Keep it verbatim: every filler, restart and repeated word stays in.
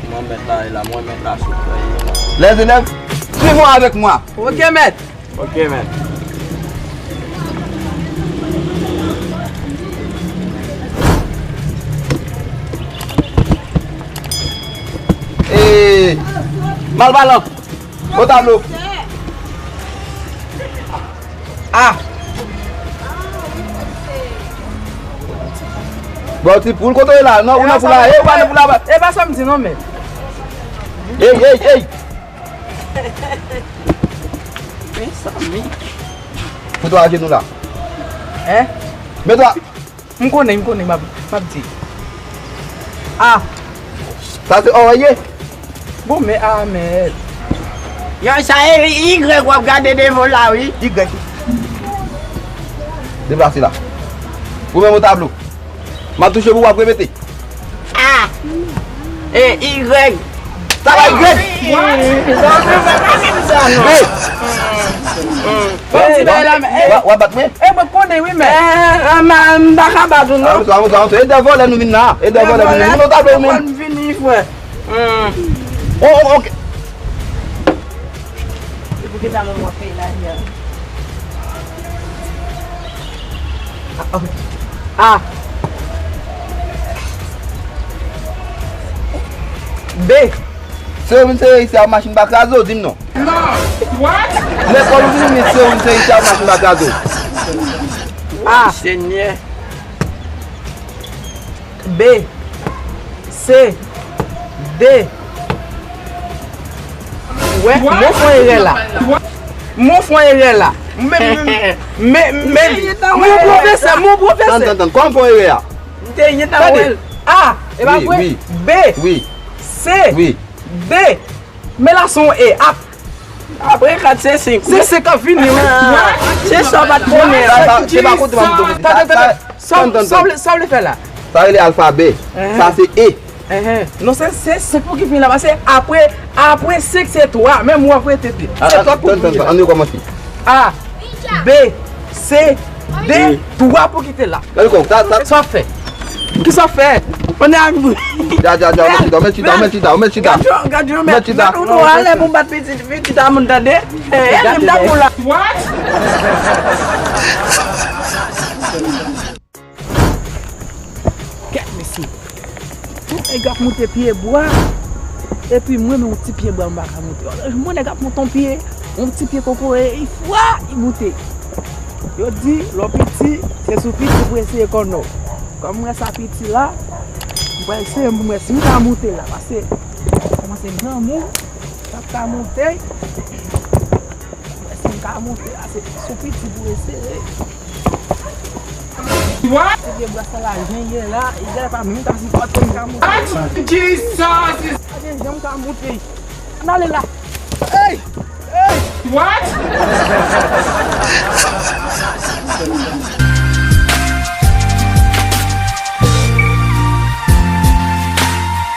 Mwen mèt la, e la, mwen mèt la, sou fèy. Les élèves, suivez-moi avec moi. Ok, maître. Ok, maître. E, mal balan. Bon tablo. Ah. Bon, ti poul, kote w ye la? Non, ou nan poul la. E, ou pa nan poul la. E pa sa m di non, men. Ey, ey, ey. Mezanmi. Mete w ajenou la. Hein? Mete w a- M konnen, m konnen, m ap, m ap di. Ah. Sa se orèl ye? Bon, men, ah, men. Yon sa e Y w ap gade devan w la, wi. Y. Deplase la. Ou menm o tablo. M ap touche pou w ap repete. A. E, Y. Sa pa Y. What? Sa pa menm sa non. B. Bon, ti bagay la, men, e, w ap bat mwen? E, mwen konnen, wi, men. E, e, m pa ka bat ou, non. Avanse, avanse, avanse. E de vòlè nou vin la. E de vòlè nou vin. Vin o tablo ou menm. Vini, frè. Hmm. Oh, oh, ok. E pou ki ta mwen fè la, ya? A. B. Se ou vin sere isi a, machin pa kraze w, di m non. Non. What? Lekòl ou vin, men se ou vin sere isi a, machin pa kraze w. A. Senyè. B. C. D. Wè, mwen fè erè la. Mwen fè erè la. Men, men, men, men, mon pwofesè, mon pwofesè. Tann, tann, tann. Kòman fè erè a? M te ye ta wè l. A, e pa vre? Wi, wi. B. Wi. C. Wi. D. Men la se yon E. A. Apre kat se senk. Se senk k ap vini, wi. Ah, se sa w pa t konnen. Sa, sa, se pa kote m ap di w. Tande, tande. Sa, sa w vle, sa w vle fè la? Sa rele alfabè. Sa se E. Enhen. Non, se, se senk pou ki fini la. Paske apre, apre senk se twa. Menm w ap rete de. Se twa pou ki fini la. Ann rekòmanse. A, B, C, D, twa pou ki te la. Gade kò w, sa, sa. Kisa w ap fè? Kisa w ap fè? Kounye a, dja, dja, dja, ou mèt chita, ou mèt chita, ou mèt chita, ou mèt chita. Gad yo, gad yo, mèt, mèt ou twò alèz pou bat pitit, pitit a moun, tande? E, e, menm tankou la. What? Kèt, mesye. Tout nèg ap moute pye bwa. Epi mwen, men yon ti pye bwa m pa ka moute. Mwen, nèg ap moute yon pye, yon ti pye kokoye, li fwa, li moute. Yo di, lè w piti, se sou piti pou eseye kònè w. Kòm m wè sa piti la, m pral eseye m wè si m ka moute la, paske m kòmanse granmoun, m p ap ka moute. Èske m ka monte la? Se sou piti pou eseye. What? Se vye bwa sa la, jan l ye la, li genlè pa menm ka sipòte m ka monte. What? Jesus! Pa gen jan m ka monte. Ann ale la. Hey! Hey! What?